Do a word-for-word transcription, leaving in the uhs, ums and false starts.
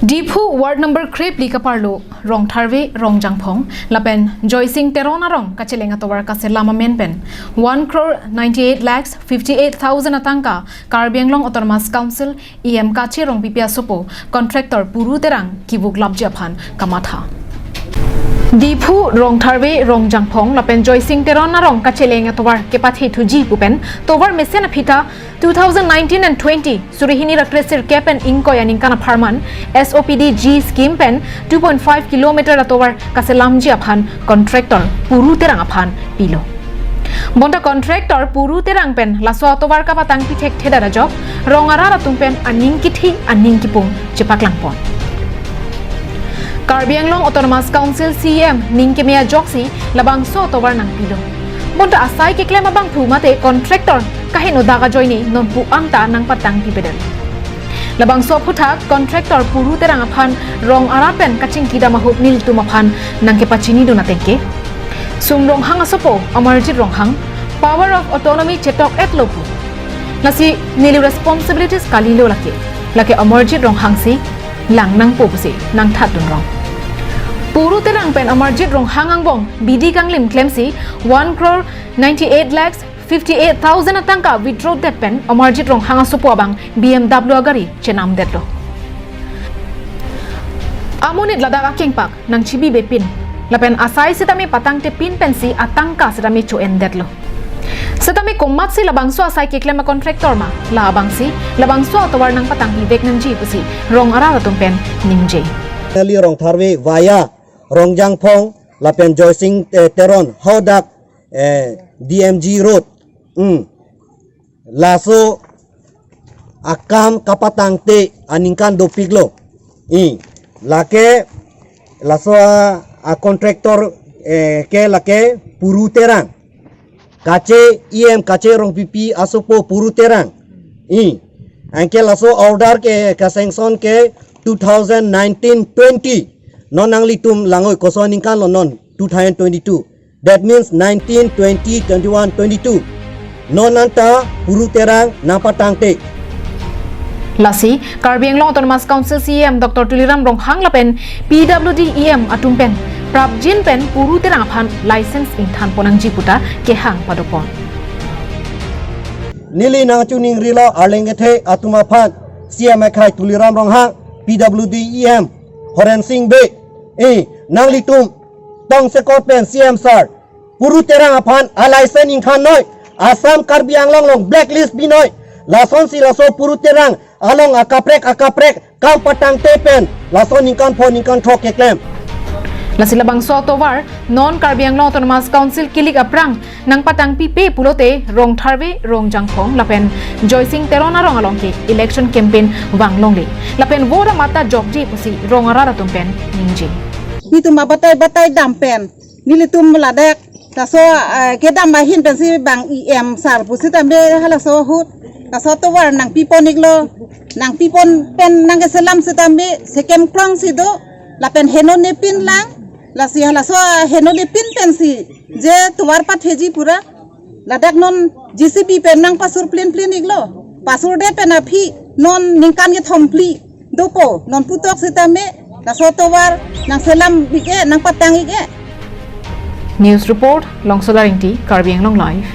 Diphu ward number krepli kaparlo Rongtharve Rongjangphong lapen Joysing Teron arong kacheleng atovar kaselam amen pen one crore ninety-eight lakhs fifty-eight thousand atangka Karbi Anglong Autonomous Council E M Kache Rongpipi asopo contractor Puru Terang kivuklapji aphan kamatha. Diphu Rongtharve Rongjangphong lapen Joysing Teron arong kacheleng atovar kepathethuji pu pen tovar mesen aphi ta two thousand nineteen and twenty, suri hini ra kresirkep pen ingkoi aningkan apharman S O P D G scheme pen two point five kilometer atovar kaselamji aphan contractor Puru Terang aphan pilo. Bonta contractor Puru Terang pen laso atovar kapatangpi thekthedet ajok rong arat atum pen aning kithi aning kipung chepaklangpon. Karbi Anglong Autonomous Council C E M ning keme ajoksi labangso atovar nangpilo. Bonta asai keklem abangphu mate contractor kaheno dak ajoine nonpu anta nangpatangpipedet. Labangso aphuthak contractor Puru Terang aphan rong arat pen kachingkidam ahut nelitum aphan nangkepachinidun atengke, Sum Ronghang asopo Amarjit Ronghang, Power of Autonomy chetok-etlo pu. Lasi neli responsibilities kalilo lake. Lake Amarjit Ronghang si lang nangpo pusi nangthatdun rong. Puru Terang pen Amarjit Ronghang angbong bidi kanglim klemsi one crore ninety-eight lakhs fifty-eight thousand atangka withdraw det pen Amarjit Ronghang asopo abang B M W agari chenamdetlo. Amonit ladak akengpak nangchibibepin. Lapen asai sitame patangtepin pensi atangka sitame cho-endetlo. Sitame komatsi labangso asai keklem a-contractor ma, la abangsi labangso atovar nangpatangpivek nangji pusi rong arat atum pen ningje. Neli Rongtharve via Rongjangphong lapen Joysing, eh, Teron hadak, eh, D M G Road. Hmm. Laso akam kapatangte aningkan dopiklo. I, lake laso a, a-contractor, eh, ke lake Puru Terang. Kache E M Kache Rongpipi asopo Puru Terang. I, anke laso order ke ka-sanction ke two thousand nineteen twenty. Non nanglitum langoi koson aningkanlo non two thousand twenty-two. That means nineteen, twenty, twenty-one, twenty-two. Non anta Puru Terang nangpatangte. Lasi, Karbi Anglong Autonomous Council C E M Doctor Tuliram Ronghang lapen P W D E M atum pen prapjin pen Puru Terang aphan license ingthanpon nangji puta kehang padopon. Neli nangchiningrilo arleng kethe atum aphan C E M akhai Tuliram Ronghang, P W D E M Horensing Bey. Eh, nanglitum tongsekot pen C E M sir, Puru Terang aphan a-license ingthannoi, Assam Karbi Anglong along blacklist binoi. Lasonsi laso Puru Terang along akaprek akaprek kam patangte pen laso ningkan pho ningkan throk keklem. Lasi labangso atovar non Karbi Anglong Autonomous Council kilik aphrang nangpatangpipe pulote Rongtharve Rongjangphong lapen Joysing Teron arong along ke election campaign vanglongle. Lapen vote amat ta jokje pusi rong arat atum pen ningje. Netum abatai batai dam pen nelitum ladak laso, eh, kedam ahin pensi bang E M sir pusitame halaso ahut laso atovar nangpipon-iklo, nangpipon pen nangkeselam sitame sekem krongsi do, lapen henonepin lang, lasi halaso henonepin pensi je tovar patheji pura, ladak non J C B pen nangpasur plin plin-iklo, pasurdet pen aphi non ningkan kethom phli dopo, non putok sitame laso atovar nangselam-ik-e, nangpatang-ik-e. News report, Longsolar Ingti, Karbi Anglong Live.